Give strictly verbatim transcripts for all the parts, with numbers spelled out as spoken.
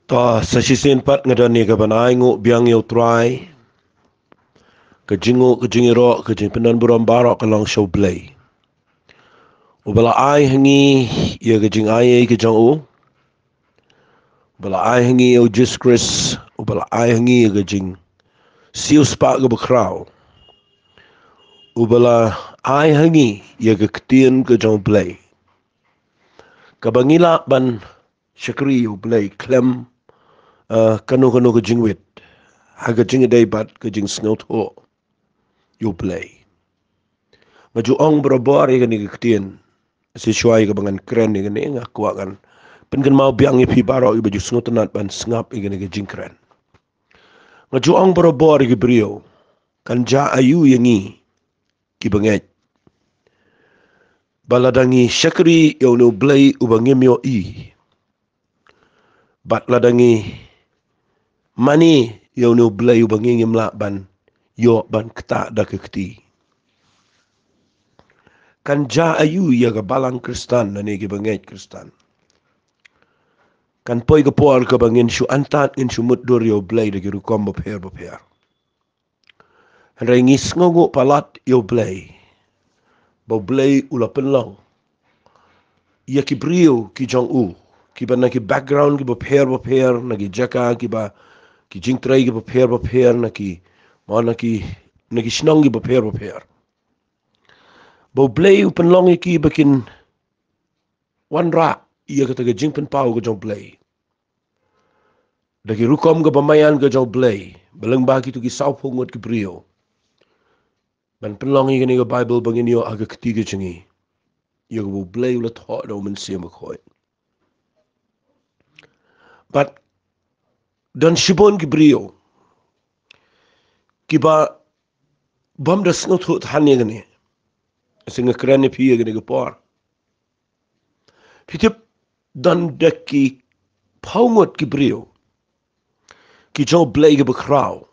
Ta sa shisien pat nga don ïa ka ban ai nguh biang ïa U Trai. Ka jingnguh, ka jingïaroh, ka jingpynban burom baroh ka long sha U Blei. Uba la ai ha ngi ïa ka jingai ei ka jong u. Uba la ai ha ngi ïa U Jisu Khrist, uba la ai ha ngi ïa ka jingsiewspah ka bakhraw. Uba la ai ha ngi ïa ka ktien ka jong U Blei. Kaba ngi lah ban shakri ïa U Blei khlem, eh, kano kano ka jingwit. Ha ka jingïadei bad ka jingsngewthuh ïa U Blei. Nga ju ong barabor ïa kane ka ktien. Sa shuwa ïa kaba ngan kren ïa kane nga kwah ngan pynkynmaw biang ïa phi baroh ïa ba ju sngewtynnat ban sngap ïa kane ka jingkren. Nga ju ong barabor ïa ki briew. Kan jia aïu ïa ngi ki bangeit. Ba lada ngi shakri ïa une U Blei uba ngim ïohi. Bad lada ngi mane ïa une U Blei uba ngi ngim lah ban ïoh ban ktah da ka kti. Kan jia aïu ïa ka balang Khristan lane ki bangeit Khristan. Kan poi ka por kaba ngin shu antad ngin shu mutdur ïa U Blei da ki rukom bapher bapher. Hynrei ngi sngewnguh palat ïa U Blei. Ba U Blei u la pynlong ïa ki briew ki jong u. Kiba na ki background kiba pher bapher, na ki jaka kiba ki jingtrei kiba pher bapher, na ki, ma na ki, na ki shnong kiba pher bapher. Ba U Blei u pynlong ïa ki ba kin wanrah ïa kata ka jingpynpaw ka jong U Blei. Da ki rukom kaba maïan ka jong U Blei, ba lyngba kito ki sawphew ngut ki briew. Ban pynlong ïa kane ka Baibl ba ngin ïoh ha ka kti ka jong ngi. Ïa kaba U Blei u la thoh da U Mynsiem Bakhuid. Bad don shibun ki briew. Kiba bym da sngewthuh than ïa kane. Sa nga kren ïa phi ïa kane ka por. Phi tip don da ki phew ngut ki briew. Ki jong U Blei kiba khraw.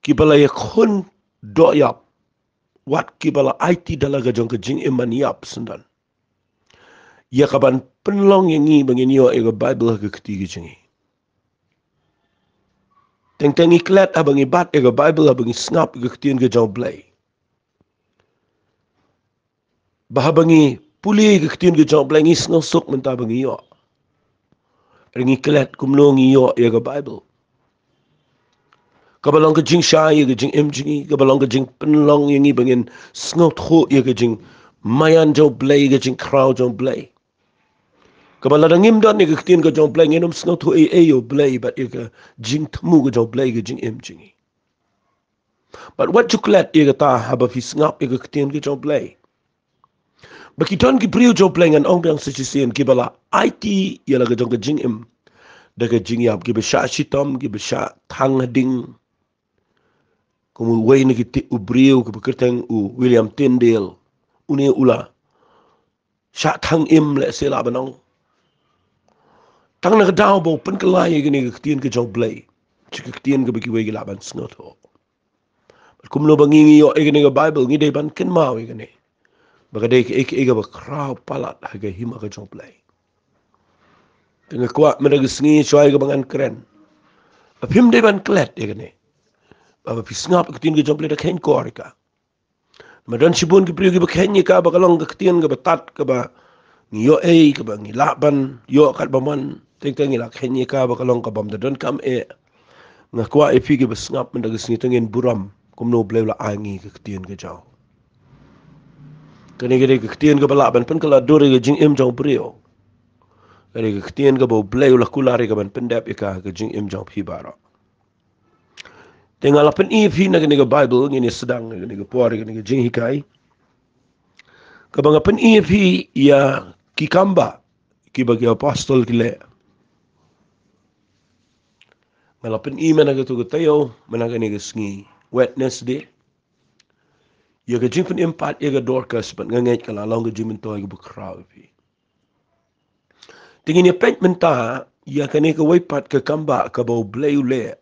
Kiba la ïakhun doh ïap. Wat kiba la aiti da la ka jong ka jingim ban ïap syndon. Ïa kaban pynlong ïa ngi ba ngin ïoh ïa ka Baibl ha ka kti ka jong ngi. Teng teng ngi klet haba ngi bat ïa ka Baibl haba ngi sngap ïa ka ktien ka jong U Blei. Ba haba ngi pule ïa ka ktien ka jong U Blei ngi sngewsuk mynta ba ngi ïoh. Hynrei ngi klet kumno ngi ïoh ïa ka Baibl. Kaba long ka jingshai ïa ka jingim jong ngi, kaba long ka jingpynlong ïa ngi ba ngin sngewthuh ïa ka jingmaïan jong U Blei, ïa ka jingkhraw jong U Blei. Kaba lada ngim don ïa ka ktien ka jong U Blei ngin ym sngewthuh ei ei ïa U Blei bad ïa ka jingthmu ka jong U Blei ïa ka jingim jong ngi. Bad wat ju klet ïa kata haba phi sngap ïa ka ktien ka jong U Blei. Ba ki don ki briew jong U Blei ngan ong biang sa shisien kiba la aiti ïa la ka jong ka jingim. Da ka jingïap kiba shah shitom kiba shah thang ha ding. Kum uwei na ki ti u briew kiba kyrteng u William Tyndale. Une u la shah thang im lehse lah ban ong. Tang na ka daw ba u pynkylla ïa kane ka ktien ka jong U Blei. Sha ka ktien kaba kiwei ki lah ban sngewthuh. Bad kumno ba ngi ngi ïoh ïa kane ka Baibl ngi dei ban kynmaw ïa kane. Ba ka dei kaei kaei kaba khraw palat ha ka hima ka jong U Blei. Te nga kwah mynta ka sngi shuwa ïa kaba ngan kren. Ba phim dei ban klet ïa kane. Ba, ba phi sngap ïa ka ktien ka jong U Blei da kheiñ kor ïa ka. Namar don shibun ki briew kiba kheiñ ïa ka ba ka long ka ktien kaba tad kaba ngi ïoh ei kaba ngi lah ban ïoh katba mon. Teng teng ngi la kheiñ ïa ka ba ka long kabym da donkam eh. Nga kwah ïa phi kiba sngap mynta ka sngi te ngin burom kumno U Blei u la ai ngi ka ktien ka jong u. Kane ka dei ka ktien kaba lah ban pynkylla dur ïa ka jingim jong u briew. Ka dei ka ktien kaba U Blei u la kular ïa ka ban pyndep ïa ka ha ka jingim jong phi baroh. Te nga la pyni ïa phi na kane ka Baibl ngin ïa sdang na kane ka por ïa kane ka jinghikai. Kaba nga pyni ïa phi ïa ki kambah kiba ki apostol ki leh. Nga la pyni mynta kato ka taïew mynta kane ka sngi Wednesday. Ïa ka jingpynim pat ïa ka Dorcas bad nga ngeit ka la long ka jingmyntoi kaba khraw ïa phi. Te ngin ïa peit mynta ïa kane kawei pat ka kambah kaba U Blei u leh.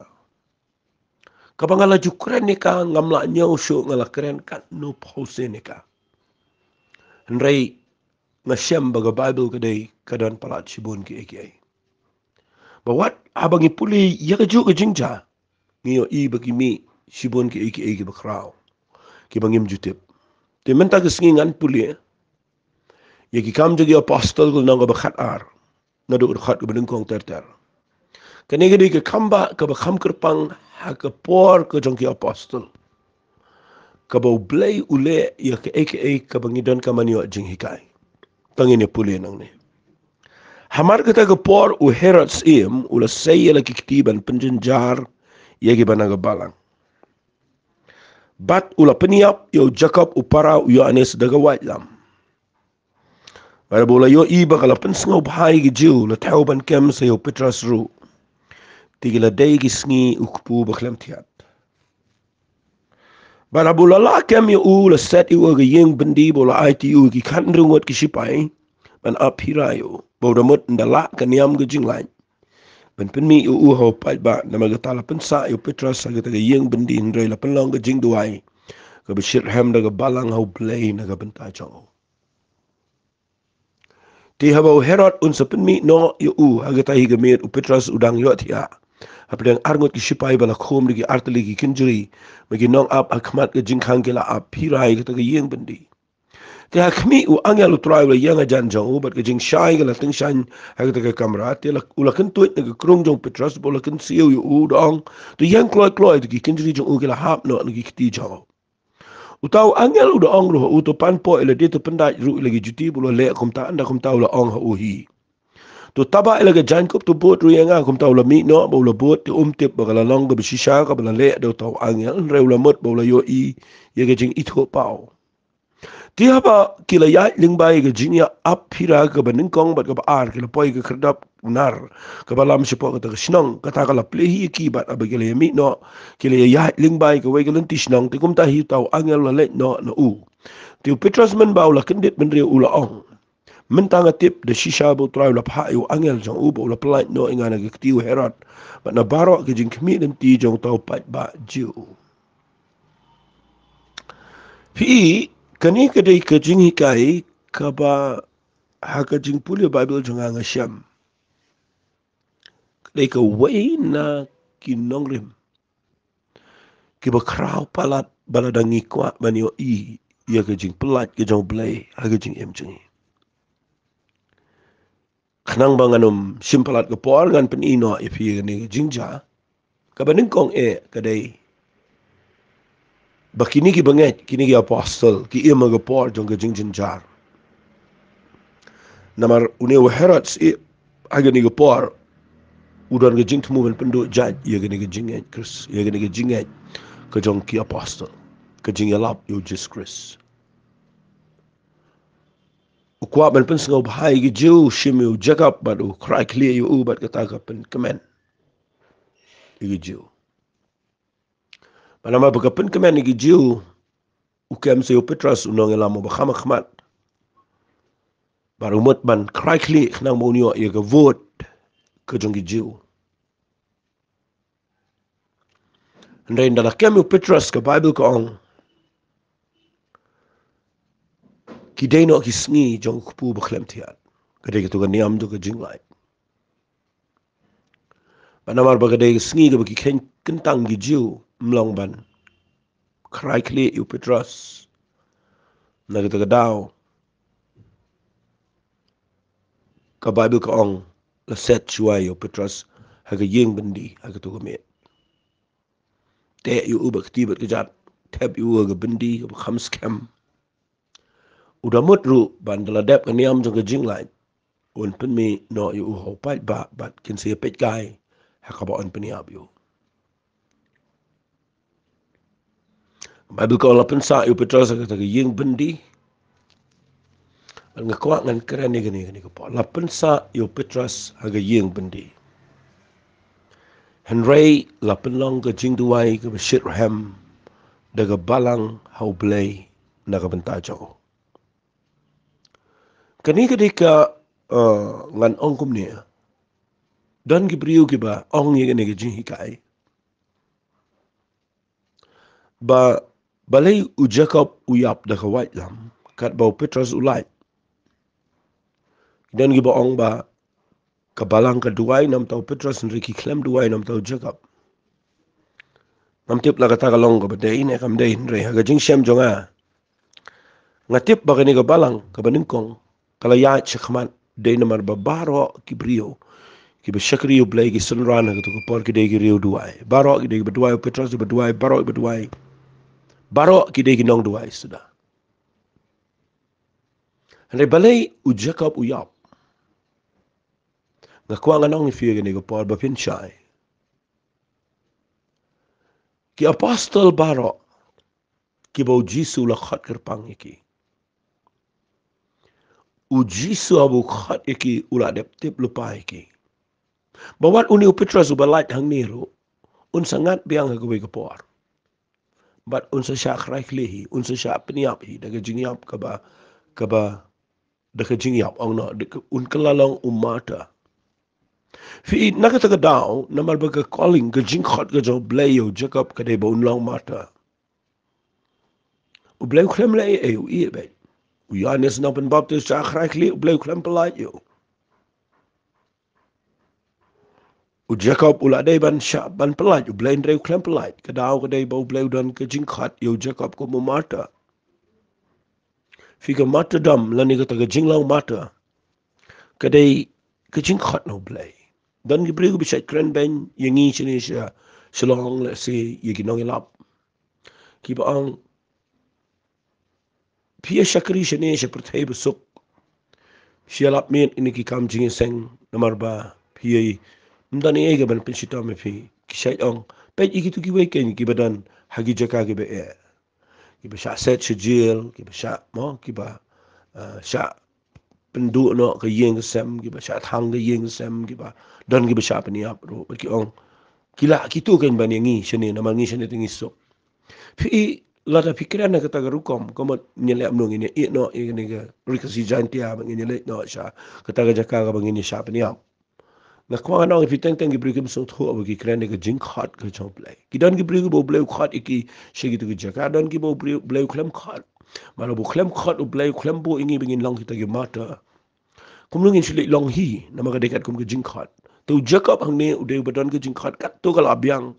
Kaba nga la ju kren ïa ka ngam lah ñiew shuh nga la kren katno phew sien ïa ka. Hynrei nga shem ba ka Baibl ka dei ka don palat shibun kiei kiei. Ba wat haba ngi pule ïa kajuh ka jingjia, ngi ïohi ba ki mih shibun kiei kiei kiba khraw, kiba ngim ju tip. Te mynta ka sngi ngan pule ïa Ki Kam jong ki Apostol, ka lynnong kaba khatar, naduh ka dkhot kaba nyngkong ter ter. Kane ka dei ka khambah kaba kham kyrpang ha ka por ka jong ki apostol, kaba U Blei u leh ïa kaei kaei kaba ngi donkam ban ïoh jinghikai. To ngin ïa pule nangne. Hamar kata ka por u Herod Syiem u la sei ïa la ki kti ban pynjynjar ïa kiba na ka balang. Bad u la pynïap ïa u Jakob u para u Ïoannis da ka waitlam. Bad haba u la ïohi ba ka la pynsngewbha ïa ki Jiw, la thew ban kem sa ïa u Petros ruh. Te ki la dei ki sngi u kpu ba khlem thiat. Bad haba u la lah kem ïa u, la set ïa u ha ka ïing byndi, bad u la aiti ïa u ki khathynriew ngut ki shipai ban ap phira ïa u, ba u da mut ynda lah ka niam ka jinglait ban pynmih ïa u ha u paidbah. Namar kata la pynsah ïa u Petros ha kata ka ïing byndi, hynrei la pynlong ka jingduwai kaba shitrhem da ka balang ha U Blei na ka bynta jong u. Te haba u Herod un sa pynmih noh ïa u ha kata hi ka miet, u Petros u dang ïohthiah hapdeng arngut ki shipai ba la khum da ki artylli ki kynjri, bad ki nongap ha khmat ka jingkhang ki la ap phira ïa kata ka ïing byndi. Te ha khmih, u angel U Trai u la ïeng hajan jong u, bad ka jingshai ka la tyngshaiñ ha kata ka kamra. Te la, u la kyntuid na ka krung jong u Petros, bad u la kynsiew ïa u, u da ong, to ïeng kloi kloi, to ki kynjri jong u ki la hap noh na ki kti jong u. Uta u angel u da ong ruh ha u, to pan poi ïa lade, to pyndait ruh ïa la ki juti. Bad u la leh kumta, ynda kumta u la ong ha u hi, to tabah ïa la ka jaiñkup, to bud ruh ïa nga. Kumta u la mih noh bad u la bud. Te um tip ba ka la long kaba shisha kaba la leh da uta u angel, hynrei u la mut ba u la ïohi ïa ka jingithuhpaw. Te haba ki la ïaid lyngba ïa ka jingïa ap phira kaba nyngkong bad kaba ar, ki la poi ïa ka khyrdop nar kaba lam shapoh kata ka shnong. Kata ka la plie hi ïa ki, bad haba ki la ïa mih noh, ki la ïa ïaid lyngba ïa kawei ka lynti shnong. Te kumta hi uta u angel u la leit noh na u. Te u Petros mynba u la kyndit bynriew, u la ong, mynta nga tip da shisha ba U Trai u la phah ïa u angel jong u, bad u la pyllait noh ïa nga na ka kti u Herod, bad na baroh ka jingkhmih lynti jong uta u paidbah Jiw. Phi i, kane ka dei ka jinghikai kaba ha ka jingpule Baibl jong nga, nga shem ka dei kawei na ki nongrim kiba khraw palat ba lada ngi kwah ban ïohi ïa ka jingpyllait ka jong U Blei ha ka jingim jong ngi. Khnang ba ngan ym shim palat ka por, ngan pyni noh ïa phi ïa kane ka jingjia. Kaba nyngkong eh ka dei ba kine ki bangeit, kine ki apostol, ki im ha ka por jong ka jingjynjar. Namar une u Herod Syiem ha kane ka por u don ka jingthmu ban pynduh jait ïa kane ka jingngeit Khrist, ïa kane ka jingngeit ka jong ki apostol, ka jingïalap ïa u Jisu Khrist. U kwah ban pynsngewbha ïa ki Jiw, u shim ïa u Jakob bad u khrai khlieh ïa u, bad kata ka pynkmen ïa ki Jiw. Bad namar ba ka pynkmen ïa ki Jiw, u kem sa ïa u Petros, u nongïalam uba kham ha khmat, bad u mut ban khrai khlieh khnang ba un ïoh ïa ka vote ka jong ki Jiw. Hynrei ynda la kem ïa u Petros, ka Baibl ka ong, ki dei noh ki sngi jong u kpu ba khlem thiat. Ka dei kato ka niam jong ka jinglait. Bad namar ba ka dei ka sngi kaba ki kheiñ kyntang ki Jiw, ym long ban khrai khlieh ïa u Petros. Na kata ka daw, ka Baibl ka ong, la set shuwa ïa u Petros ha ka ïing byndi ha kato ka miet. Teh ïa u bad kti bad kjat, thep ïa u ha ka byndi kaba kham skhem. U da mut ruh ba ynda la dep ka niam jong ka jinglait, un pynmih noh ïa u ha u paidbah, bad kin sa ïa peitkai ha kaba yn pynïap ïa u. Baibl ka ong la pynsah ïa u Petros ha kata ka ïing byndi. Bad nga kwah ngan kren ïa kane, kane ka por. La pynsah ïa u Petros ha ka ïing byndi. Hynrei la pynlong ka jingduwai kaba shitrhem da ka balang ha U Blei na ka bynta jong u. Kane ka dei ka, eh, ngan ong kumne. Don ki briew kiba ong ïa kane ka jinghikai ba balei u Jakob u ïap da ka waitlam katba u Petros u lait. Don kiba ong ba ka balang ka duwai namar u Petros, hynrei ki khlem duwai namar u Jakob. Ngam tip la kata ka long kaba dei ne kam dei, hynrei ha ka jingshem jong nga, nga tip ba kane ka balang kaba nyngkong ka la ïaid shakhmat dei namar ba baroh ki briew kiba shakri U Blei, ki synran ha kato ka por, ki dei ki riew duwai. Baroh ki dei kiba duwai, u Petros dei ba duwai, baroh kiba duwai, baroh ki dei ki nongduwai suda. Hynrei balei u Jakob u ïap? Nga kwah ngan ong ïa phi ha kane ka por ba phin shai, ki apostol baroh kiba u Jisu u la khot kyrpang ïa ki, u Jisu haba u khot ïa ki u la dep tip lypa ïa ki. Ba wat une u Petros uba lait hangne ruh un sa ngat biang ha kawei ka por. Bad un sa shah khrai khlieh hi, un sa shah pynïap hi da ka jingïap kaba, kaba, da ka jingïap, ong noh, da ka, un kylla long u martyr. Phi i, na kata ka daw, namar ba ka calling, ka jingkhot ka jong U Blei ïa u Jakob ka dei ba un long martyr. U Blei u khlem leh ei ei, u ïeh beit. U Ïoannis Nongpynbaptis shah khrai khlieh, U Blei u khlem pyllait ïa u. U Jakob u la dei ban shah, ban pyllait, U Blei hynrei u khlem pyllait. Ka daw ka dei ba U Blei u don ka jingkhot ïa u Jakob kum u martyr. Phi, ka martyrdom lane kata ka jinglong martyr ka dei ka jingkhot na U Blei. Don ki briew kiba shait kren beiñ ïa ngi shane sha Shillong, lehse ïa ki nongïalap, kiba ong, phi ïa shakri shane sha pyrthei ba suk, phi ïalap miet ïa kine ki kam jingïaseng namar ba phi ïa, ym don ei ei ka ban pynshitom ïa phi. Ki shait ong, peit ïa kito kiwei keiñ kiba don ha ki jaka kiba eh, kiba shah set sha jel, kiba shah, mo, kiba, eh, shah pynduh noh ka ïing ka sem, kiba shah thang ka ïing ka sem, kiba don kiba shah pynïap ruh, bad ki ong, ki lah kito keiñ ban ïa ngi shane, namar ngi shane te ngi suk. Phi i, lada phi kren ha kata ka rukom, ka mut ngin ïaleh kumno, ngin ïa ïeh noh ïa kane ka Ri Khasi Jaiñtia, bad ngin ïaleh noh sha kata ka jaka kaba ngin ïa shah pynïap. Nga kwah ngan ong ïa phi, teng teng ki briew kim sngewthuh ba ki kren ïa ka jingkhot ka jong U Blei. Ki don ki briew kiba U Blei u khot ïa ki sha kito ki jaka, don kiba U Blei, U Blei u khlem khot. Mar haba u khlem khot U Blei, u khlem buh ïa ngi ba ngin long kita ki martyr, kumno ngin shu leit long hi, namar ka dei katkum ka jingkhot. Te u Jakob hangne u dei uba don ka jingkhot, katto ka la biang,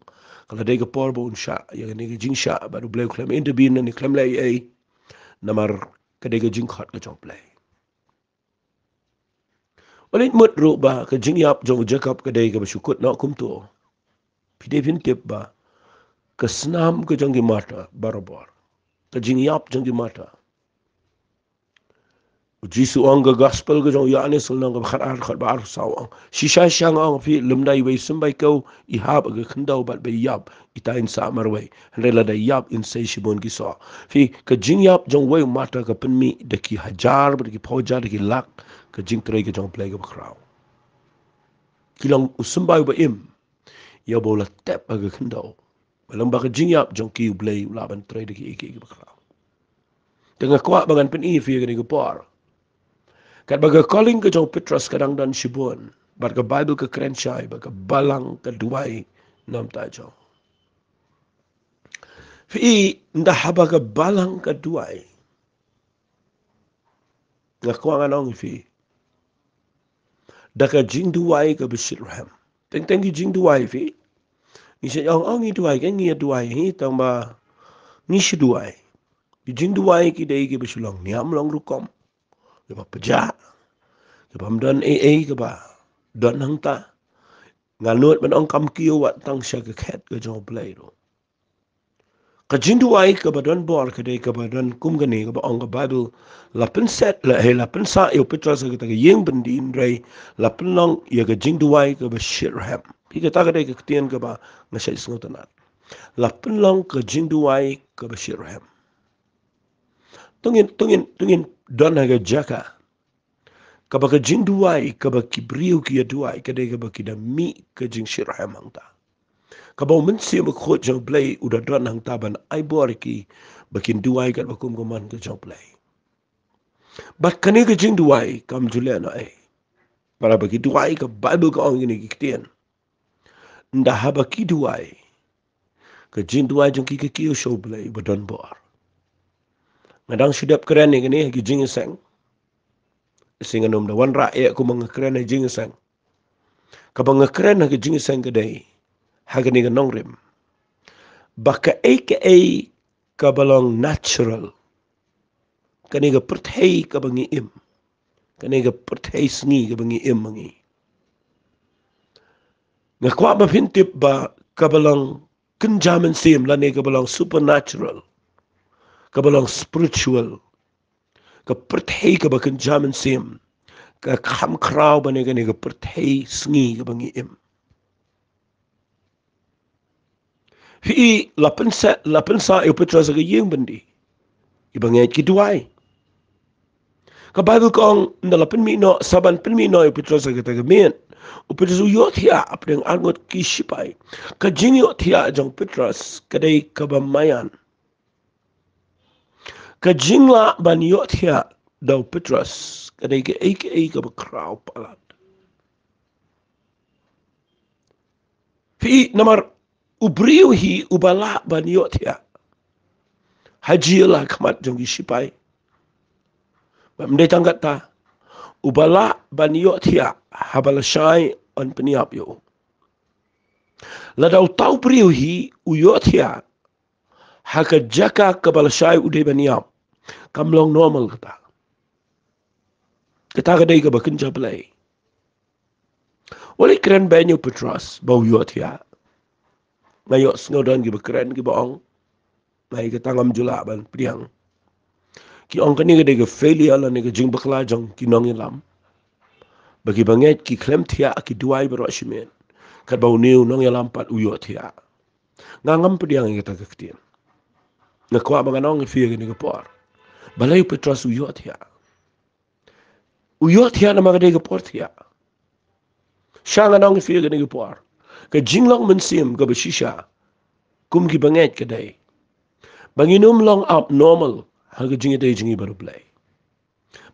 ka la dei ka por ba un shah ïa kane ka jingshah, bad U Blei u khlem intervene ne khlem leh ei ei, namar ka dei ka jingkhot ka jong U Blei. Wat leit mut ruh ba ka jingïap jong u Jakob ka dei kaba shu kut noh kumto. Phi dei phin tip ba ka snam ka jong ki martyr barabor, ka jingïap jong ki martyr, u Jisu ong, ka gospel ka jong u Ïoannis lynnong kaba khatar, khatba arphew saw, ong, shisha shisha nga ong ïa phi, lymda iwei i symbai kew i hap ha ka khyndew bad ba ïap, itai in sah marwei. Hynrei lada ïap in sei shibun ki soh. Phi, ka jingïap jong uwei u martyr ka pynmih da ki hajar, bad da ki phew hajar, da ki lak ka jingtrei ka jong U Blei kaba khraw. Ki long u symbai uba im ïa uba u la tep ha ka khyndew. Ba long ba ka jingïap jong ki U Blei u lah ban trei da kiei kiei kiba khraw. Te nga kwah ba ngan pyni ïa phi ha kane ka por, katba ka calling ka jong u Petros ka dang don shibun, bad ka Baibl ka kren shai ba ka balang ka duwai namar ta jong. Phi i, ynda haba ka balang ka duwai, nga kwah ngan ong ïa phi, da ka jingduwai kaba shitrhem. Teng teng ki jingduwai, phi, ngi shait ong, ong ngi duwai, ka ngi ïa duwai hi, tang ba ngi shu duwai. Ki jingduwai ki dei kiba shu long niam long rukom, kiba pjah, kiba ym don ei ei kaba don hangta. Nga nud ban ong kam kiew wat tang sha ka khet ka jong U Blei ruh. Ka jingduwai kaba don bor ka dei kaba don kum kane, kaba ong ka Baibl, la pynset, la, hei, la pynsah ïa u Petros ha kata ka ïing byndi, hynrei la pynlong ïa ka jingduwai kaba shitrhem. Phi, kata ka dei ka ktien kaba nga shait sngewtynnat. La pynlong ka jingduwai kaba shitrhem. To ngin, to ngin, to ngin don ha ka jaka kaba ka jingduwai kaba ki briew ki ïa duwai ka dei kaba ki da mih ka jingshitrhem hangta, kaba u Mynsiem Bakhuid jong U Blei u da don hangta ban ai bor ïa ki ba kin duwai katba kum ka mon ka jong U Blei. Bad kane ka jingduwai kam ju leh noh ei. Para ba ki duwai, ka Baibl ka ong kine ki ktien, ynda haba ki duwai, ka jingduwai jong ki ka kiew sha U Blei uba don bor. Nga dang shu dep kren ïa kane ha ki jingïaseng. Shisha ngan ym da wanrah eh kumba nga kren ha jingïaseng. Kaba nga kren ha ka jingïaseng ka dei, ha kane ka nongrim, ba kaei kaei kaba long natural, kane ka pyrthei kaba ngi im, kane ka pyrthei sngi kaba ngi im ma ngi, nga kwah ba phin tip ba kaba long kynja mynsiem lane kaba long supernatural, kaba long spiritual, ka pyrthei kaba kynja mynsiem, ka kham khraw ban ïa kane ka pyrthei sngi kaba ngi im. Phi i, la pynsa, la pynsa ïa u Petros ha ka ïing byndi. Kiba ngeit ki duwai. Ka Baibl ka ong, ynda la pynmih noh, sa ban pynmih noh ïa u Petros ha kata ka miet, u Petros u ïohthiah hapdeng arngut ki shipai. Ka jingïohthiah jong u Petros ka dei kaba maïan. Ka jinglah ban ïohthiah da u Petros ka dei kaei kaei kaba khraw palat. Phi i, namar u briew hi uba lah ban ïohthiah ha jil ha khmat jong ki shipai. Bad ym dei tang katta, uba lah ban ïohthiah haba lashai yn pynïap ïa u. Lada uta u briew hi u ïohthiah ha ka jaka kaba lashai u dei ban ïap, kam long normal kata. Kata ka dei kaba kynja Blei. Wat la kren beiñ ïa u Petros ba u ïohthiah. Nga ïohsngew don kiba kren kiba ong, nga ïa kata ngam ju lah ban pdiang. Ki ong kane ka dei ka failure lane ka jingbakla jong ki nongïalam. Ba kiba ngeit ki khlem thiah, ki duwai baroh shi miet. Katba une u nongïalam pat u ïohthiah. Nga ngam pdiang ïa kata ka ktien. Nga kwah ba ngan ong ïa phi ha kane ka por, balei u Petros u ïohthiah. U ïohthiah namar ka dei ka por thiah. Sha ngan ong ïa phi ha kane ka por, ka jinglong mynsiem kaba shisha kum kiba ngeit ka dei ba ngin ym long abnormal ha ka jingïadei jong ngi bad U Blei.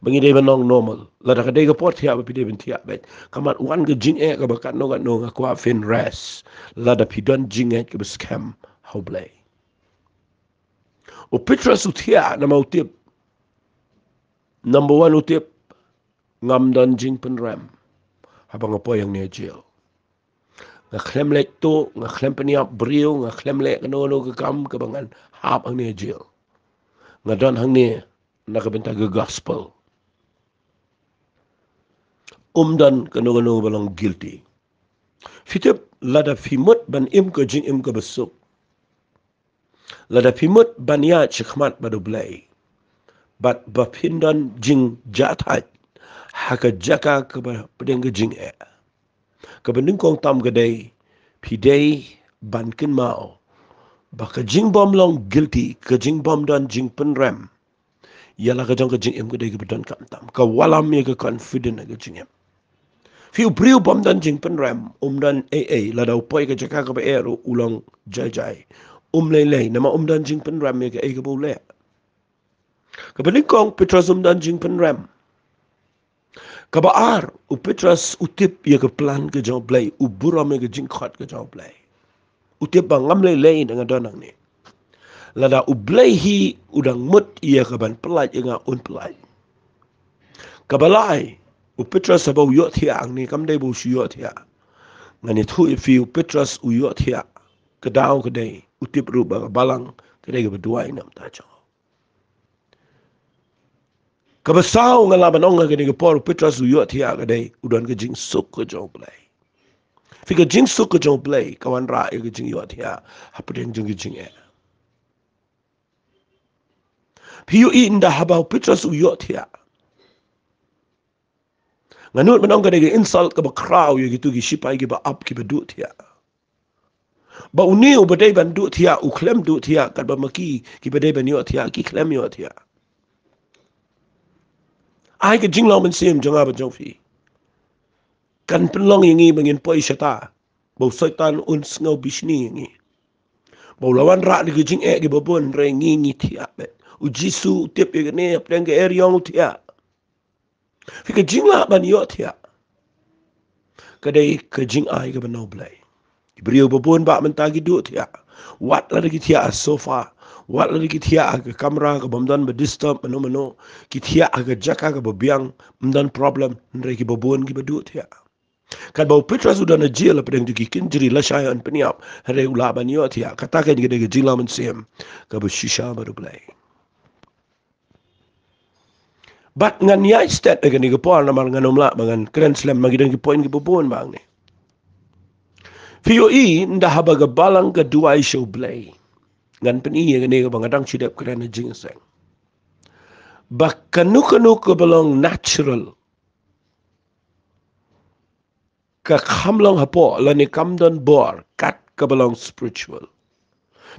Ba ngi dei ban long normal. Lada ka dei ka por thiah ba phi dei ban thiah beit, ka mat wan ka jingeh kaba katno katno, nga kwah phin rest lada phi don jingngeit kaba skhem ha U Blei. U Petros u thiah namar u tip. Number one, u tip, ngam don jingpynrem haba nga poi hangne ha jil. Nga khlem leit tuh, nga khlem pynïap briew, nga khlem leh kano kano ka kam kaba ngan hap hangne ha jil. Nga don hangne na ka bynta ka gospel. Um don kano kano ba long guilty. Phi tip, lada phi mut ban im ka jingim kaba suk, lada phi mut ban ïaid shakhmat bad U Blei, bad ba phin don jingjahthait ha ka jaka kaba pdeng ka jingeh, kaba nyngkong tam ka dei, phi dei ban kynmaw ba ka jingbym long guilty, ka jingbym don jingpynrem ïa la ka jong ka jingim ka dei kaba donkam tam. Ka wallam ïa ka confident ha ka jingim. Phi, u briew bym don jingpynrem um don ei ei, lada u poi ka jaka kaba eh ruh u long jai jai. Um lei lei namar um don jingpynrem ïa kaei kaba u leh. Kaba nyngkong, Petros um don jingpynrem. Kaba ar, u Petros u tip ïa ka plan ka jong U Blei, u burom ïa ka jingkhot ka jong U Blei. U tip ba ngam lei lei da nga don hangne. Lada U Blei hi u dang mut ïa ka ban pyllait ïa nga, un pyllait. Kaba lai, u Petros haba u ïohthiah hangne, kam dei ba u shu ïohthiah. Ngan ïathuh ïa phi, u Petros u ïohthiah ka daw ka dei u tip ruh ba ka balang ka dei kaba duwai na ka bynta jong u. Kaba saw, nga lah ban ong ha kane ka por, u Petros u ïohthiah ka dei u don ka jingsuk ka jong U Blei. Phi, ka jingsuk ka jong U Blei ka wanrah ïa ka jingïohthiah hapdeng jong ka jingeh. Phi ïohi, ynda haba u Petros u ïohthiah, nga nud ban ong ka dei ka insult kaba khraw ïa kito ki shipai kiba ap, kiba duh thiah. Ba une uba dei ban duh thiah u khlem duh thiah, katba ma ki, kiba dei ban ïohthiah ki khlem ïohthiah. Ai ka jinglong mynsiem jong nga bad jong phi kan pynlong ïa ngi ba ngin poi shata, ba u Soitan un sngew bishni ïa ngi, ba u la wanrah da ki jingeh kiba bun, hynrei ngi ngi thiah beit. U Jisu u tip ïa kane, hapdeng ka eriong u thiah. Phi, ka jinglah ban ïohthiah ka dei ka jingai kaba na U Blei. Ki briew ba bun ba mynta ki duh thiah. Wat lada ki thiah ha sofa, wat lada ki thiah ha ka kamra kabym don ba disturb mano mano, ki thiah ha ka jaka kaba biang, ym don problem, hynrei kiba bun kiba duh thiah. Katba u Petros u don ha jail hapdeng jong ki kynjri lashai yn pynïap, hynrei u lah ban ïohthiah. Kata ka dei ka jingïalam mynsiem kaba shisha bad U Blei. Bad ngan ïaid stet ha kane ka por namar ngan ym lah ba ngan kren slem, ma ki don ki point kiba bun bang ne. Phi ïohi, ynda haba ka balang ka duwai sha U Blei, ngan pyni ïa kane kaba nga dang shu dep kren ha jingïaseng, ba kano kano kaba long natural ka kham long hapoh lane kam don bor kat kaba long spiritual.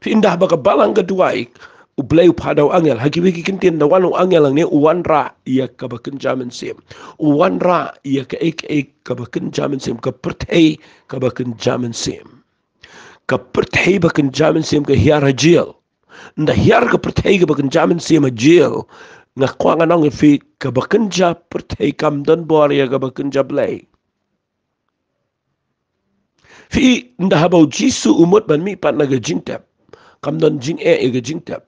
Phi, ynda haba ka balang ka duwai, U Blei u phah da u angel, ha kiwei ki kyntien da wan u angel hangne u wanrah ïa kaba kynja mynsiem. U wanrah ïa kaei kaei kaba kynja mynsiem, ka pyrthei kaba kynja mynsiem. Ka pyrthei ba kynja mynsiem ka hiar ha jail. Ynda hiar ka pyrthei kaba kynja mynsiem ha jail, nga kwah ngan ong ïa phi, kaba kynja pyrthei kam don bor ïa kaba kynja Blei. Phi, ynda haba U Jisu u mut ban mihpat na ka jingtep, kam don jingeh ïa ka jingtep.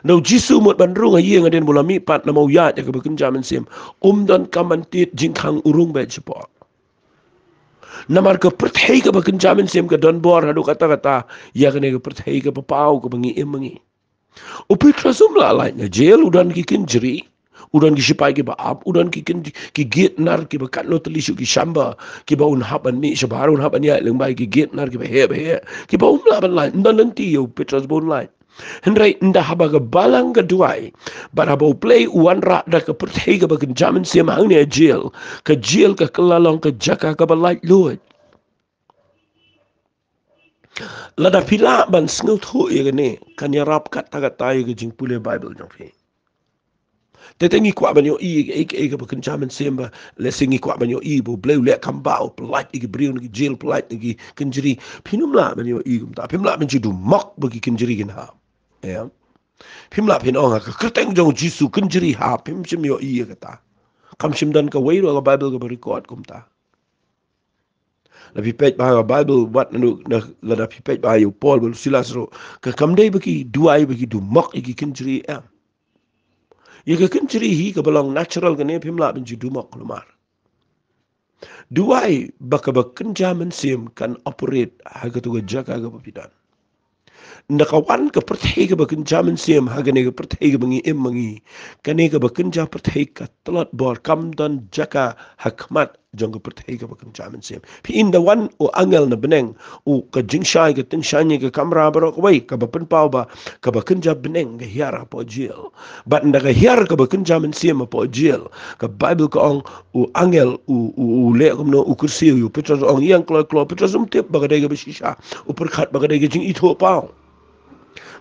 Ynda U Jisu u mut ban rung ha ïing, hadien ba u la mihpat, namar u ïaid ïa kaba kynja mynsiem, um donkam ban tied jingkhang, u rung beit shapoh. Namar ka pyrthei kaba kynja mynsiem ka don bor haduh katta katta ïa kane ka pyrthei kaba paw kaba ngi im ma ngi. U Petros um lah lait na jail, u don ki kynjri, u don ki shipai kiba ap, u don ki kyn-, ki gate nar kiba katno tylli shuh ki shamba, kiba un hap ban mih shabar, un hap ban ïaid lyngba ki gate nar kiba heh ba heh, kiba um lah ban lait, ym don lynti ïa u Petros ba un lait. Hynrei ynda haba ka balang ka duwai, bad haba U Blei u wanrah da ka pyrthei kaba kynja mynsiem hangne ha jail, ka jail ka kylla long ka jaka kaba laitluid. Lada phi lah ban sngewthuh ïa kane, kan ïarap katta katta ïa ka jingpule Baibl jong phi. Te te ngi kwah ban ïohi ïa kaei kaei kaba kynja mynsiem ba, lehse ngi kwah ban ïohi ba U Blei u leh kam ba, u pyllait ïa ki briew na ki jail, pyllait na ki kynjri. Phim lah ban ïohi kumta, phim lah ban ju dumok ba ki kynjri kin hap. Ïa. Phim lah phin ong ha ka kyrteng jong U Jisu kynjri hap, phim shym ïohi ïa kata. Kam shym don kawei ruh ha ka Baibl kaba record kumta. Lada phi peit bha ha ka Baibl, wat naduh, na, lada phi peit bha ïa u Paul bad u Silas ruh, ka kam dei ba ki duwai ba ki dumok ïa ki kynjri, em. Ïa ka kynjri hi kaba long natural kane, phim lah ban ju dumok namar duwai ba kaba kynja mynsiem kan operate ha kato ka jaka kaba phi don. Ynda ka wan ka pyrthei kaba kynja mynsiem ha kane ka pyrthei kaba ngi im ma ngi, kane kaba kynja pyrthei ka tlot bor, kam don jaka ha khmat jong ka pyrthei kaba kynja mynsiem. Phi, ynda wan u angel na bneng, u, ka jingshai ka tyngshaiñ ïa ka kamra baroh kawei, kaba pynpaw ba kaba kynja bneng ka hiar hapoh jail. Bad ynda ka hiar kaba kynja mynsiem hapoh jail, ka Baibl ka ong u angel u, u, u leh kumno, u kyrsiew ïa u Petros, u ong, ïeng kloi kloi. Petros um tip ba ka dei kaba shisha, u pyrkhat ba ka dei ka jingithuhpaw.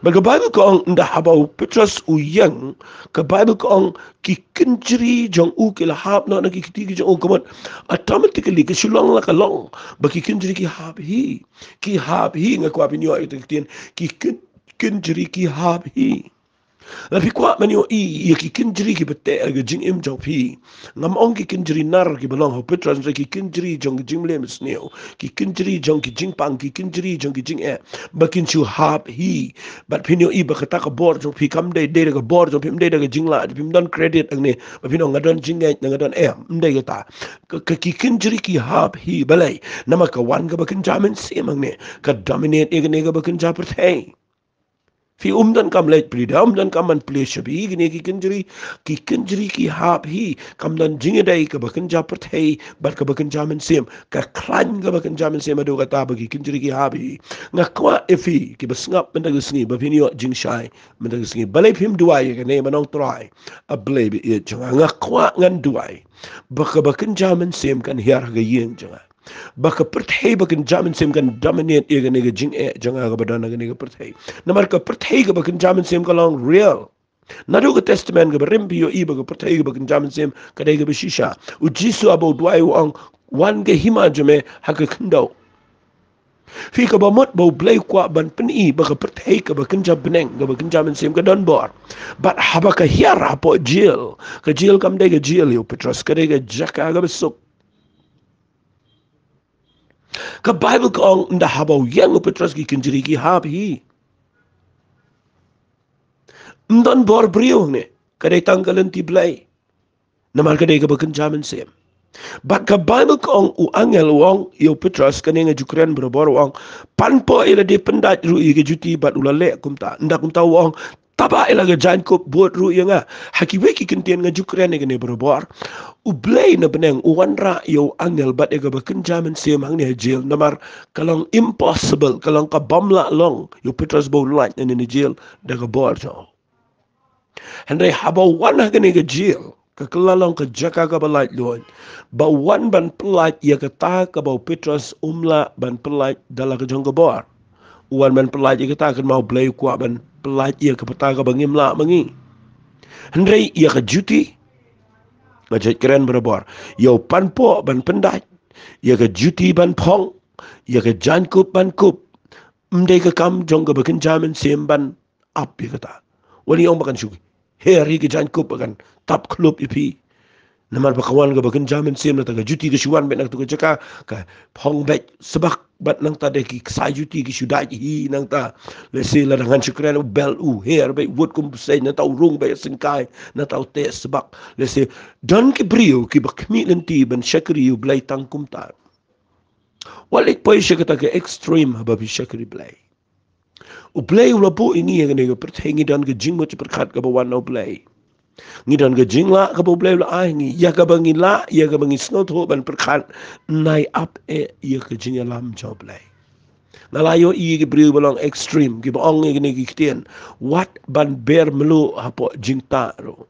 Bad ka Baibl ka ong ynda haba u Petros u ïeng, ka Baibl ka ong ki kynjri jong u ki la hap noh na ki kti ki jong u, ka mut automatically ka shu long la ka long ba ki kynjri ki hap hi. Ki hap hi, nga kwah phin ïoh ïa kata ka ktien, ki kyn-, kynjri ki hap hi. Lada phi kwah ban ïohi ïa ki kynjri kiba teh ha ka jingim jong phi, ngam ong ki kynjri nar kiba long ha u Petros, hynrei ki kynjri jong ki jingleh mynsngew, ki kynjri jong ki jingpang, ki kynjri jong ki jingeh, ba kin shu hap hi. Bad phin ïohi ba kata ka bor jong phi kam dei, dei da ka bor jong phi, ym dei da ka jinglah, phim don credit hangne ba phin ong nga don jingngeit, nga don, em, ym dei kata. Ka, ka, ki kynjri ki hap hi. Balei? Namar ka wan kaba kynja mynsiem hangne, ka dominate ïa kane kaba kynja pyrthei. Phi, um donkam leit plie da, um donkam ban plie shaba ïa kine ki kynjri, ki kynjri ki hap hi, kam don jingïadei kaba kynja pyrthei bad kaba kynja mynsiem, ka khlaiñ kaba kynja mynsiem haduh katta ba ki kynjri ki hap hi. Nga kwah ïa phi kiba sngap mynta ka sngi ba phin ïoh jingshai mynta ka sngi. Balei phim duwai ïa kane, ban ong Trai, A Blei ba ïeit jong nga, nga kwah ngan duwai ba kaba kynja mynsiem kan hiar ha ka ïing jong nga. Ba ka pyrthei ba kynja mynsiem kan dominate ïa kane ka jingeh jong nga kaba don ha kane ka pyrthei. Namar ka pyrthei kaba kynja mynsiem ka long real. Naduh ka Testament kaba rim phi ïohi ba ka pyrthei kaba kynja mynsiem ka dei kaba shisha. U Jisu haba u duwai u ong, wan ka hima jong me ha ka khyndew. Phi, kaba mut ba U Blei u kwah ban pyni ba ka pyrthei kaba kynja bneng, kaba kynja mynsiem ka don bor. Bad haba ka hiar hapoh jail, ka jail kam dei ka jail ïa u Petros, ka dei ka jaka kaba suk. Ka Baibl ka ong ynda haba u ïeng u Petros ki kynjri ki hap hi. Ym don bor briew hangne, ka dei tang ka lynti Blei. Namar ka dei kaba kynja mynsiem. Bad ka Baibl ka ong, u angel u ong ïa u Petros, kane nga ju kren barabor, u ong, pan pok ïa lade pyndait ruh ïa ka juti, bad u la leh kumta. Ynda kumta u ong, tapa ïa la ka jaiñkup, bud ruh ïa nga. Ha kiwei ki kyntien nga ju kren ïa kane barabor. U Blei na bneng u wanrah ïa u angel bad ïa kaba kynja mynsiem hangne ha jail, namar ka long impossible, ka long ka bym lah long ïa u Petros ba un lait na ne na jail da ka bor jong u. Hynrei haba u wan ha kane ka jail, ka kylla long ka jaka kaba laitluid. Ba u wan ban pyllait ïa kata kaba u Petros um lah ban pyllait da la ka jong ka bor. U wan ban pyllait ïa kata, kynmaw, U Blei u kwah ban pyllait ïa ka bynta kaba ngim lah ma ngi. Hynrei ïa ka juti, nga ju kren barabor, ïa u pan pok ban pyndait, ïa ka juti ban phong, ïa ka jaiñkup ban kup, ym dei ka kam jong kaba kynja mynsiem ban ap ïa kata. Wat ong ba kan shu her ïa ka jaiñkup, ba kan tap khlop ïa phi. Namar ba ka wan kaba kynja mynsiem, nangta ka juti ka shu wan beit na katu ka jaka, ka phong beit sbak, bad nangta de ki ksai juti ki shu dait hi nangta. Lehse lada ngan shu kren, u belt u her beit, wut kum pyrthei, nangta u rung beit syngkai, nangta u teh sbak. Lehse don ki briew kiba khmih lynti ban shakri ïa U Blei tang kumta. Wat leit poi sha kata ka extreme haba phi shakri Blei. U Blei u la buh ïa ngi ha kane ka pyrthei, ngi don ka jingmut jingpyrkhat kaba wan na U Blei. Ngi don ka jinglah kaba U Blei u la ai ha ngi, ïa kaba ngi lah, ïa kaba ngi sngewthuh ban pyrkhat, nai ap eh ïa ka jingïalam jong U Blei. Nga la ïohi ïa ki briew ba long extreme, kiba ong ïa kine ki ktien, wat ban ber mluh hapoh jingtah ruh.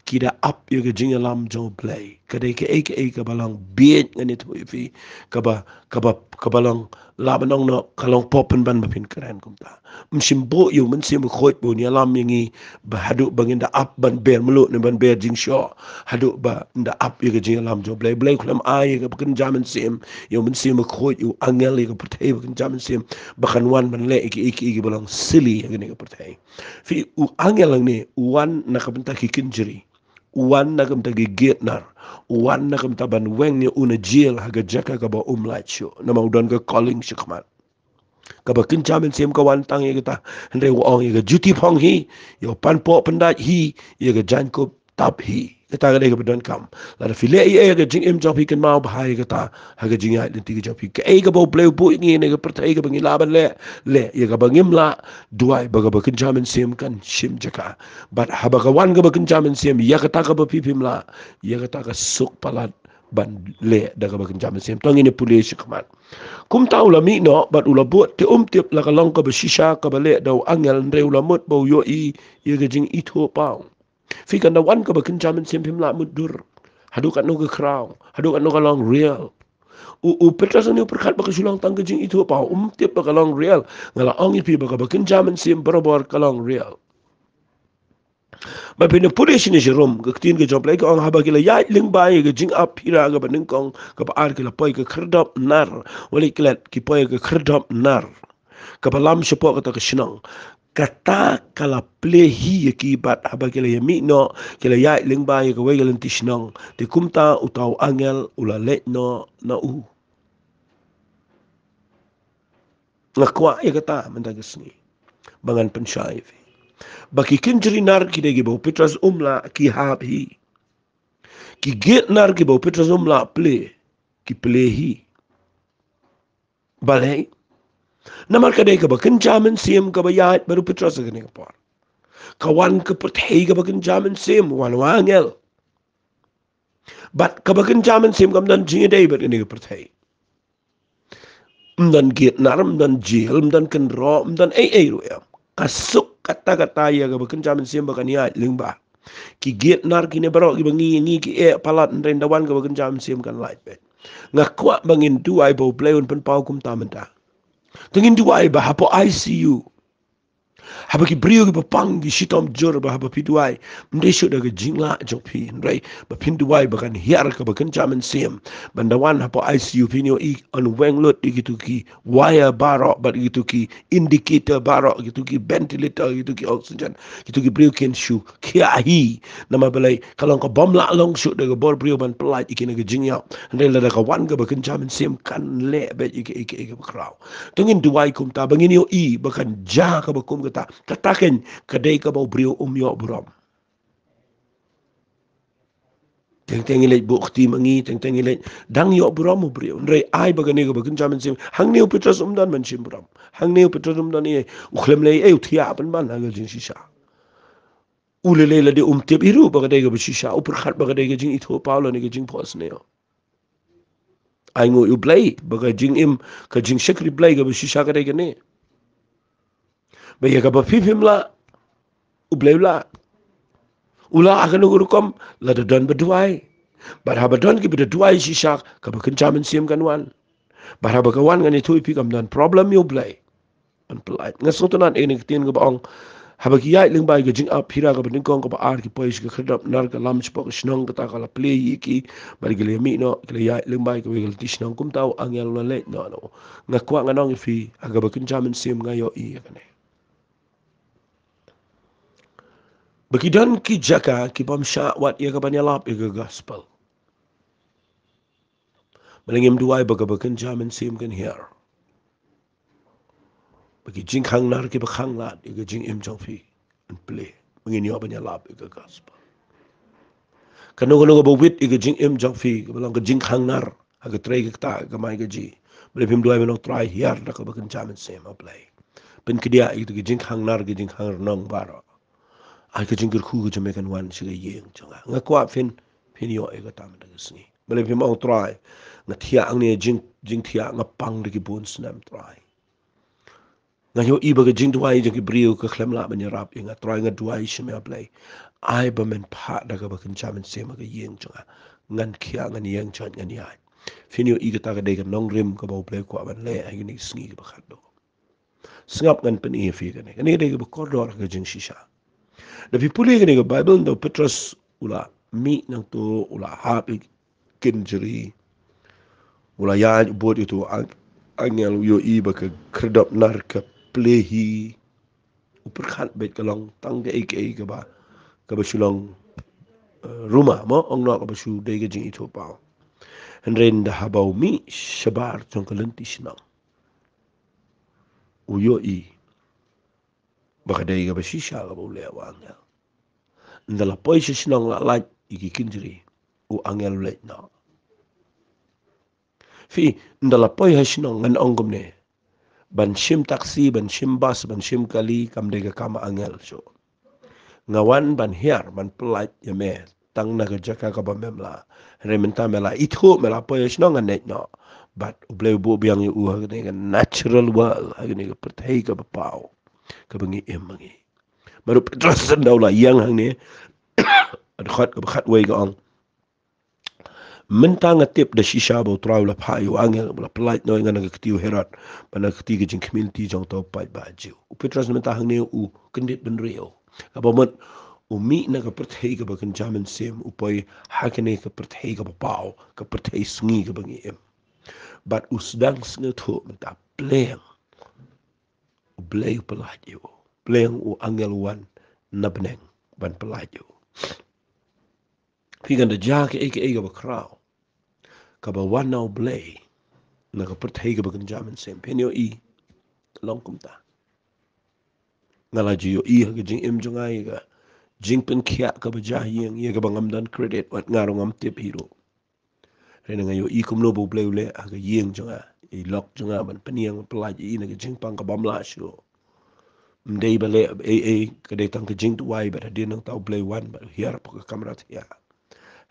Ki da ap ïa ka jingïalam jong U Blei. Ka dei kaei kaei kaba long bieit, ngan ïathuh ïa phi. Kaba, kaba, kaba long, lah ban ong noh, ka long pop pynban ba phin kren kumta. Ym shym buh ïa U Mynsiem Bakhuid ba un ïalam ïa ngi, ba haduh ba ngin da ap ban ber mluh ne ban ber jingshoh. Haduh ba ngin da ap ïa ka jingïalam jong U Blei. U Blei u khlem ai ïa kaba kynja mynsiem, ïa U Mynsiem Bakhuid, ïa u angel, ïa ka pyrthei ba kynja mynsiem, ba kan wan ban leh ïa kiei kiei kiba long silly ha kane ka pyrthei. Phi, u angel hangne u wan na ka bynta ki kynjri. U wan na ka bynta ki gietnar. U wan na ka bynta ban weng ïa u na jail ha ka jaka kaba um lait shuh. Namar u don ka calling shakhmat. Kaba kynja mynsiem ka wan tang ïa kata. Hynrei u ong ïa ka juti phong hi, ïa u pan pok pyndait hi, ïa ka jaiñkup tap hi. Kata ka dei kaba donkam. Lada phi leh ei ei ha ka jingim jong phi, kynmaw, bha ïa kata ha ka jingïaid lynti ka jong phi. Kaei kaba U Blei u buh ïa ngi ha kane ka pyrthei kaba ngi lah ban leh, leh. Ïa kaba ngim lah, duwai ba kaba kynja mynsiem kan shim jaka. Bad haba ka wan kaba kynja mynsiem, ïa kata kaba phi phim lah, ïa kata ka suk palat ban leh da kaba kynja mynsiem. To ngin ïa pule shakhmat. Kumta u la mih noh bad u la bud, te um tip la ka long kaba shisha kaba leh da u angel, hynrei u la mut ba u ïohi ïa ka jingithuhpaw. Phi, kan da wan kaba kynja mynsiem phim lah mutdur. Haduh katno ka khraw, haduh katno ka long real. U, u Petros hangne u pyrkhat ba ka shu long tang ka jingithuhpaw, um tip ba ka long real. Nga la ong ïa phi ba kaba kynja mynsiem barabor ka long real. Ba phin ïa pule shane sha Rom, ka ktien ka jong U Blei ka ong, haba ki la ïaid lyngba ïa ka jingap phira kaba nyngkong, kaba ar, ki la poi ka khyrdop nar. Wat leit klet, ki poi ka khyrdop nar kaba lam shapoh kata ka shnong. Kata ka la plie hi ïa ki, bad haba ki la ïa mih noh, ki la ïaid lyngba ïa kawei ka lynti shnong. Te kumta uta u angel u la leit noh na u. Nga kwah ïa kata mynta ka sngi ba ngan pynshai ïa phi. Ba ki kynjri nar ki dei kiba u Petros um lah, ki hap hi. Ki gietnar kiba u Petros um lah plie, ki plie hi. Balei? Namar ka dei kaba kynja mynsiem kaba ïaid bad u Petros ha kane ka por. Ka wan ka pyrthei kaba kynja mynsiem, wan u angel. Bad kaba kynja mynsiem kam don jingïadei bad kane ka pyrthei. Ym don gietnar, ym don jail, ym don kynroh, ym don ei ei ruh em. Ka suk katta katta ïa kaba kynja mynsiem ba kan ïaid lyngba. Ki gietnar kine baroh kiba ngi, ngi ki eh palat, hynrei ynda wan kaba kynja mynsiem kan lait beit. Nga kwah ba ngin duwai ba U Blei un pynpaw kumta mynta. To ngin duwai ba hapoh I C U, haba ki briew kiba pang ki shitom jur, ba haba phi duwai, ym dei shuh da ka jinglah jong phi, hynrei ba phin duwai ba kan hiar kaba kynja mynsiem. Ba ynda wan hapoh I C U phin ïohi yn weng lut ïa kitu ki wire baroh, bad ïa kitu ki indicator baroh, ïa kitu ki ventilator, ïa kitu ki oxygen, ïa kitu ki briew kin shu khiah hi. Namar balei? Ka long ka bym lah long shuh da ka bor briew ban pyllait ïa ki na ka jingïap. Hynrei lada ka wan kaba kynja mynsiem kan leh beit ïa kiei kiei kiba khraw. To ngin duwai kumta ba ngin ïohi ba kan jia kaba kum kata. Kata keiñ ka dei kaba u briew um ïoh burom. Teng teng i leit buh kti ma ngi, teng teng i leit. Dang ïoh burom u briew. Hynrei ai ba kane kaba kynja mynsiem. Hangne u Petros um don ban shim burom. Hangne u Petros um don ei, u khlem leh ei, u thiah pynban ha ka jingshisha. U lei lei lade um tip hi ruh ba ka dei kaba shisha, u pyrkhat ba ka dei ka jingithuh paw lane ka jingphohsniew. Ai nguh ïa u Blei ba ka jingim, ka jingshakri Blei kaba shisha ka dei kane. Ba ïa kaba phi phim lah, u Blei u lah. U lah ha kano ka rukom, lada don ba duwai. Bad haba don kiba da duwai shisha, kaba kynja mynsiem kan wan. Bad haba ka wan, ngan ïathuh ïa phi, kam don problem ïa u Blei. Ban pyllait. Nga sngewtynnat ïa kane ka ktien kaba ong, haba ki ïaid lyngba ïa ka jingap phira kaba nyngkong kaba ar, ki poi sha ka khyrdop nar ka lam shapoh ka shnong kata ka la plie ïa ki, bad ki la mih noh, ki la ïaid lyngba ïa kawei ka lynti shnong, kumta u angel u la leit noh, noh. Nga kwah ngan ong ïa phi, ha kaba kynja mynsiem nga ïohi ïa kane. Ba ki don ki jaka ki bym shah wat ïa ka ban ïalap ïa ka gospel. Balei ngim duwai ba kaba kynja mynsiem kan hiar? Ba ki jingkhang nar kiba khang lad ïa ka jingim jong phi, yn plie. Ba ngin ïoh ban ïalap ïa ka gospel. Kano kano kaba wit ïa ka jingim jong phi, kaba long ka jingkhang nar ha ka trei ka ktah, ka kamai kajih, balei phim duwai ban ong, Trai, hiar da kaba kynja mynsiem, A Blei. Pynkhia ïa kita ki jingkhang nar, ki jingkhang rnong baroh. Ai ka jingkyrkhu ka jong me kan wan sha ka ïing jong nga. Nga kwah phin, phin ïoh ïa kata mynta ka sngi. Balei phim ong, Trai, nga thiah hangne, jing, jingthiah nga pang da ki bun snem, Trai. Nga ïohi ba ka jingduwai jong ki briew ka khlem lah ban ïarap ïa nga, Trai, nga duwai sha me, A Blei. Ai ba men phah da kaba kynja mynsiem ha ka ïing jong nga. Ngan khiah, ngan ïeng jot, ngan ïaid. Phin ïohi kata ka dei ka nongrim kaba U Blei kwah ban leh ha kine ki sngi kiba khatduh. Sngap, ngan pyni ïa phi kane. Kane ka dei kaba kordor ha ka jingshisha. Da phi pule kane ka Baibl, da u Petros u la mih nangto, u la hap ïa ki kynjri. U la ïaid, u bud ïa uto u ang-, angel, u ïohi ba ka khyrdop nar ka plie hi. U pyrkhat beit ka long tang kaei kaei kaba, kaba shu long, eh, rumor mo, ong noh, kaba shu dei ka jingithuhpaw. Hynrei ynda haba u mih shabar jong ka lynti shnong, u ïohi ba ka dei kaba shisha kaba u leh u angel. Ynda la poi sha shnong, la lait ïa ki kynjri, u angel u leit noh. Phi, ynda la poi ha shnong, ngan ong kumne, ban shim taxi, ban shim bus, ban shim kali, kam dei ka kam angel shuh. Nga wan ban hiar, ban pyllait ïa me tang na ka jaka kaba mem lah. Hynrei mynta me la ithuh, me la poi ha shnong, ngan leit noh. Bad U Blei u buh biang ïa u ha kane ka natural world, ha kane ka pyrthei kaba paw, kaba ngi im ma ngi. Bad u Petros ynda u la ïeng hangne, ha dkhot kaba khatwei ka ong, mynta nga tip da shisha ba U Trai u la phah ïa u angel ba la pyllait noh ïa nga na ka kti u Herod, bad na ka kti ka jingkhmih lynti jong uto u paidbah Jiw. U Petros mynta hangne u kyndit bynriew. Kaba mut u mih na ka pyrthei kaba kynja mynsiem, u poi ha kane ka pyrthei kaba paw, ka pyrthei sngi kaba ngi im. Bad u sdang sngewthuh mynta, pleng U Blei u pyllait ïa u. Pleng u angel u wan na bneng ban pyllait ïa u. Phi, kan da jia kaei kaei kaba khraw, kaba wan na U Blei na ka pyrthei kaba kynja mynsiem, phin ïohi long kumta. Nga la ju ïohi ha ka jingim jong nga ïa ka jingpynkhiah kaba jia ha ïing, ïa kaba ngam don credit, wat nga ruh ngam tip hi ruh. Hynrei nga ïohi kumno ba U Blei u leh ha ka ïing jong nga, ïa i lok jong nga, ban pynïeng, ban pyllait ïa i na ka jingpang ka bym lah shuh. Ym dei ba leh ei ei, ka dei tang ka jingduwai, bad hadien nangta U Blei u wan bad u hiar hapoh ka kamra thiah.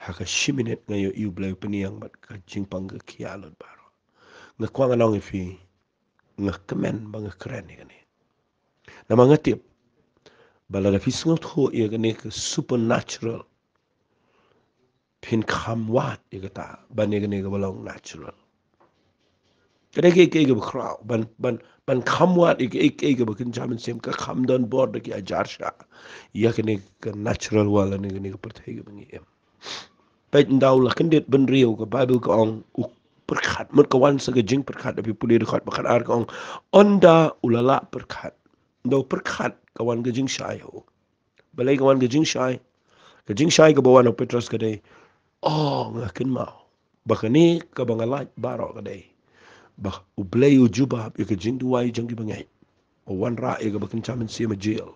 Ha ka shi minit nga ïohi U Blei u pynïeng bad ka jingpang ka khiah lut baroh. Nga kwah ngan ong ïa phi, nga kmen ba nga kren ïa kane. Namar nga tip ba lada phi sngewthuh ïa kane ka supernatural, phin kham wad ïa kata ban ïa kane kaba long natural. Ka dei kaei kaei kaba khraw ban, ban, ban kham wad ïa kaei kaei kaba kynja mynsiem, ka kham don bor da ki hajar shah ïa kane ka natural world, ïa kane ka pyrthei kaba ngi im. Peit, ynda u la kyndit bynriew, ka Baibl ka ong u pyrkhat, mut ka wan sa ka jingpyrkhat. Da phi pule dkhot ba khatar ka ong, ynda u la lah pyrkhat, ynda u pyrkhat ka wan ka jingshai ha u. Balei ka wan ka jingshai? Ka jingshai kaba wan ha u Petros ka dei, o, nga kynmaw ba kane kaba nga lait baroh ka dei ba U Blei u jubab ïa ka jingduwai jong ki bangeit. U wanrah ïa kaba kynja mynsiem ha jail,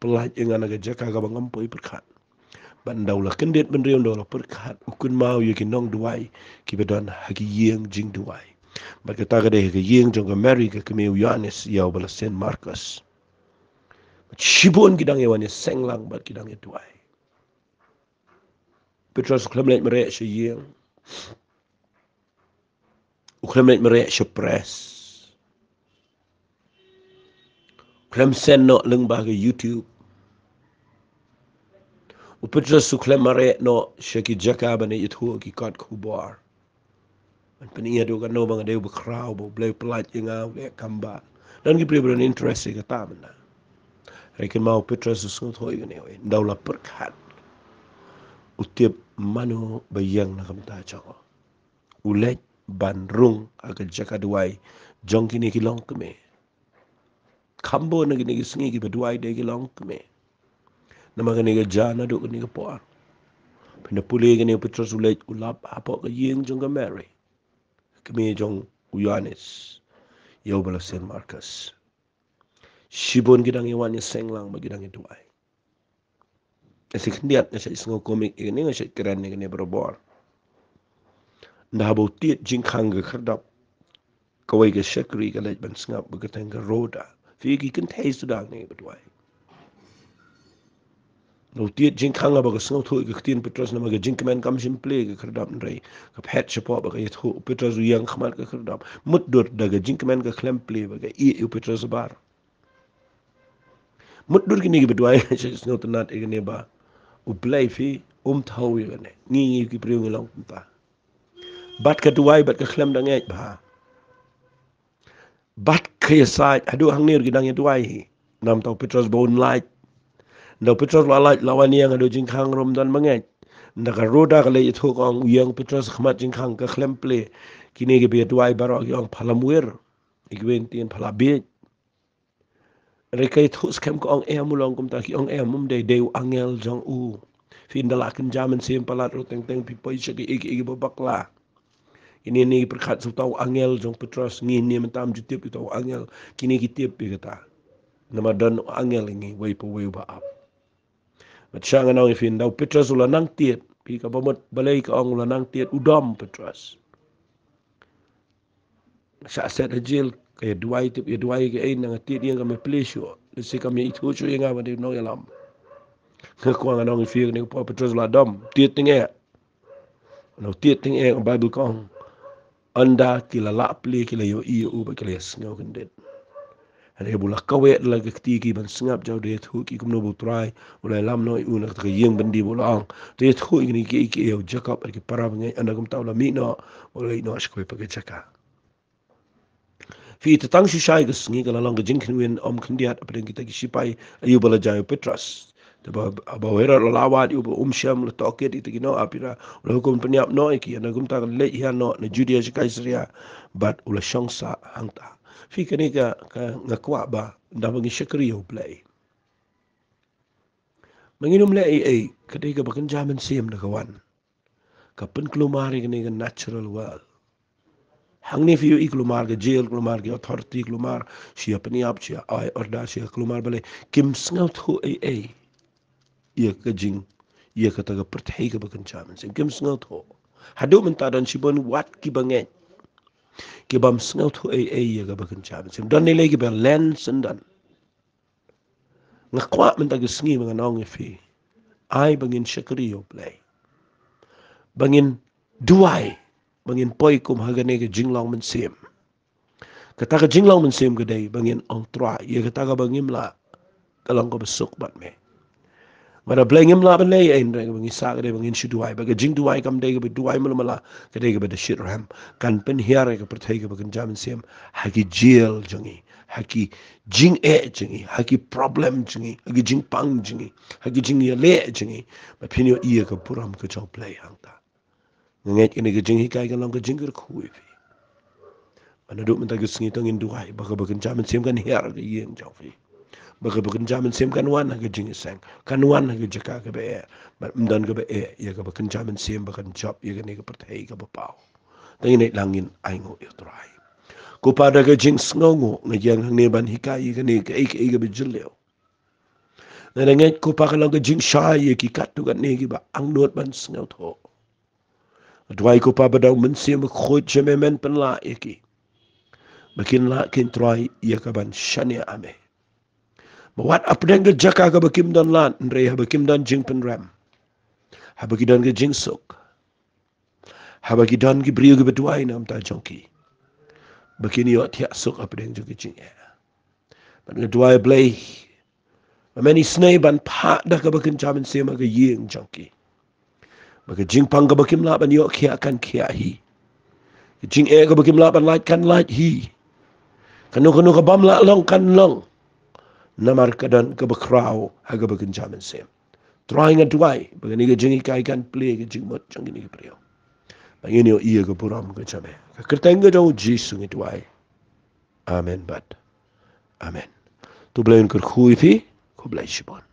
pyllait ïa nga na ka jaka kaba ngam poi pyrkhat. Bad ynda u la kyndit bynriew, ynda u la pyrkhat, u kynmaw ïa ki nongduwai kiba don ha ki ïing jingduwai. Bad kata ka dei ha ka ïing jong ka Mary ka kmie u Ïoannis ïa uba la Saint Markus. Bad shibun ki dang ïa wan ïa seng lang bad ki dang ïa duwai. Petros u khlem leit mareh sha ïing. U khlem leit mareh sha press. U khlem send noh lyngba ka YouTube. U Petros u khlem mareh noh sha ki jaka ban ïathuh ki kot khubor. Ban pyni haduh katno ba nga dei uba khraw, ba U Blei u pyllait ïa nga, u leh kam bah. Don ki briew ba don interest ïa kata mynta. Hynrei kynmaw u Petros u sngewthuh ïa kane, ynda u la pyrkhat, u tip mano ba ïeng na ka bynta jong u. U leit ban rung ha ka jaka duwai jong kine ki longkmie. Kham bun na kine ki sngi kiba duwai dei ki longkmie. Namar kane ka jia naduh kane ka por. Phin da pule kane, u Petros u leit u lap hapoh ka ïing jong ka Mary, kmie jong u Ïoannis ïa uba la Saint Markus. Shibun ki dang ïa wan ïa seng lang bad ki dang ïa duwai. Nga shu khyndiat, nga shu sngew komik ïa kane, nga shu kren ïa kane barabor. Ynda haba u tied jingkhang ka khyrdop, kawei ka shakri ka leit ban sngap ba ka kyrteng ka Rhoda. Phi, ki kynthei suda ngi ba duwai. Ynda u tied jingkhang, haba ka sngewthuh ïa ka ktien Petros, namar ka jingkmen kam shym plie ka khyrdop, hynrei ka phet shapoh bad ka ïathuh, u Petros u ïeng khmat ka khyrdop. Mutdur da ka jingkmen ka khlem plie bad ka ïeh ïa u Petros bar. Mutdur kine kiba duwai, shu sngewtynnat ïa kane ba U Blei, phi, um thaw ïa kane. Ngi, ngi ki briew ngi long kumta. Bad ka duwai bad ka khlem da ngeit bha. Bad ka ïasaid, haduh hangne ruh ki dang ïa duwai hi. Namar u Petros ba un lait. Ynda u Petros u la lait, la wan ïeng, haduh jingkhang ruh ym don ba ngeit. Ynda ka Rhoda ka leit ïathuh, ka ong u ïeng u Petros khmat jingkhang, ka khlem plie. Kine kiba ïa duwai baroh ki ong pha lamwir. Ïa kiwei ki ong pha la bieit. Hynrei ka ïathuh skhem ka ong em, u long kumta, ki ong em, um dei, dei u angel jong u. Phi, ynda la kynja mynsiem palat ruh teng teng phi poi sha kiei kiei kiba bakla. Kine ne ki pyrkhat sa uta u angel jong Petros, ngi ne mynta ym ju tip ïa uta u angel, kine ki tip ïa kata. Namar don u angel ïa ngi, uwei pa uwei uba ap. Bad sha ngan ong ïa phi, ynda u Petros u la nang tied, phi, kaba mut balei ka ong u la nang tied, u dom u Petros. Sha set ha jel, ka ïa duwai, tip ïa duwai kaei, nang tied ïa nga, me plie shuh. Lehse kam ïa ithuh shuh ïa nga ba dei u nongïalam. Nga kwah ngan ong ïa phi, kane ka por u Petros u la dom, tied tyngeh. Ynda u tied tyngeh, ka Baibl ka ong, ynda ki la lah plie, ki la ïohi ïa u bad ki la ïasngew kyndit. Hynrei haba u la kaweh da la ka kti ki ban sngap jong u, da ïathuh ki kumno ba u Trai u la ïalam noh ïa u na kata ka ïing byndi ba u la ong, da ïathuh ïa kine kiei kiei ïa u Jakob bad ki para bangeit, ynda kumta u la mih noh, u la leit noh sha kawei pat ka jaka. Phi, te tang shisha ïa ka sngi ka la long ka jingkhynwin ym khyndiat hapdeng kita ki shipai ïa uba la jia ïa u Petros. Te ba, ba u Herod u la wad ïa u ba um shym, u la tohkit ïa kita ki nongap ïa u, u la hukum pynïap noh ïa ki, ynda kumta ka leit hiar noh na Judia sha Kaisaria bad u la shong sah hangta. Phi, kane ka, ka nga kwah ba ynda ba ngi shakri ïa U Blei, ba ngin ym leh ei ei, ka dei kaba kynja mynsiem da ka wan. Ka pynkulmar ïa kane ka natural world. Hangne phi ïohi kulmar ka jel, kulmar ki authority, kulmar shu ïa pynïap, shu ïa ai order, shu ïa kulmar, balei? Kim sngewthuh ei ei ïa ka jing, ïa kata ka pyrthei kaba kynja mynsiem. Kim sngewthuh. Haduh mynta don shibun wat kiba ngeit, ki bym sngewthuh ei ei ïa kaba kynja mynsiem. Don ei ei kiba len syndon. Nga kwah mynta ka sngi ba ngan ong ïa phi, ai ba ngin shakri ïa U Blei, ba ngin duwai, ba ngin poi kum ha kane ka jinglong mynsiem. Kata ka jinglong mynsiem ka dei ba ngin ong, Trai, ïa kata kaba ngim lah, ka long kaba suk bad me. Bad lada Blei ngim lah ban leh ei ei, hynrei kaba ngi sah ka dei ba ngin shu duwai. Bad ka jingduwai kam dei kaba duwai malu mala, ka dei kaba da shitrhem. Kan pynhiar ïa ka pyrthei kaba kynja mynsiem ha ki jel jong ngi, ha ki jingeh jong ngi, ha ki problem jong ngi, ha ki jingpang jong ngi, ha ki jingïaleh jong ngi. Bad phin ïohi ïa ka burom ka jong U Blei hangta. Nga ngeit kane ka jinghikai kan long ka jingkyrkhu ïa phi. Bad naduh mynta ka sngi to ngin duwai ba kaba kynja mynsiem kan hiar ha ka ïing jong phi. Ba kaba kynja mynsiem kan wan ha ka jingïaseng, kan wan ha ka jaka kaba eh. Bad ym don kaba eh ïa kaba kynja mynsiem ba kan jop ïa kane ka pyrthei kaba paw. To ngin ïaid lang, ngin ainguh ïa U Trai. Ko Pa, da ka jingsngewnguh nga ïeng hangne ban hikai ïa kane kaei kaei kaba jylliew. Nga ngeit ko Pa ka long ka jingshai ïa ki katto katne kiba angnud ban sngewthuh. Duwai ko Pa ba da u Mynsiem Bakhuid jong me men pynlah ïa ki, ba kin lah kin trei ïa ka ban shaniah ha me. Ba wat hapdeng ka jaka kaba kim don lad, hynrei haba kim don jingpynrem, haba ki don ka jingsuk, haba ki don ki briew kiba duwai na ka bynta jong ki, ba kin ïoh thiah suk hapdeng jong ki jingeh. Bad nga duwai Blei ba men isynei ban phah da kaba kynja mynsiem ha ka ïing jong ki, ba ka jingpang kaba kim lah ban ïoh khiah kan khiah hi, ka jingeh kaba kim lah ban lait kan lait hi, kano kano ka bym lah long kan long, namar ka don kaba khraw ha kaba kynja mynsiem. Trai nga duwai ba kane ka jinghikai kan plie ka jingmut jong kine ki briew. Ba ngin ïohi ïa ka burom ka jong me. Ka kyrteng ka jong u Jisu ngi duwai. Amen bad amen. To Blei un kyrkhu ïa phi. Khublei shibun.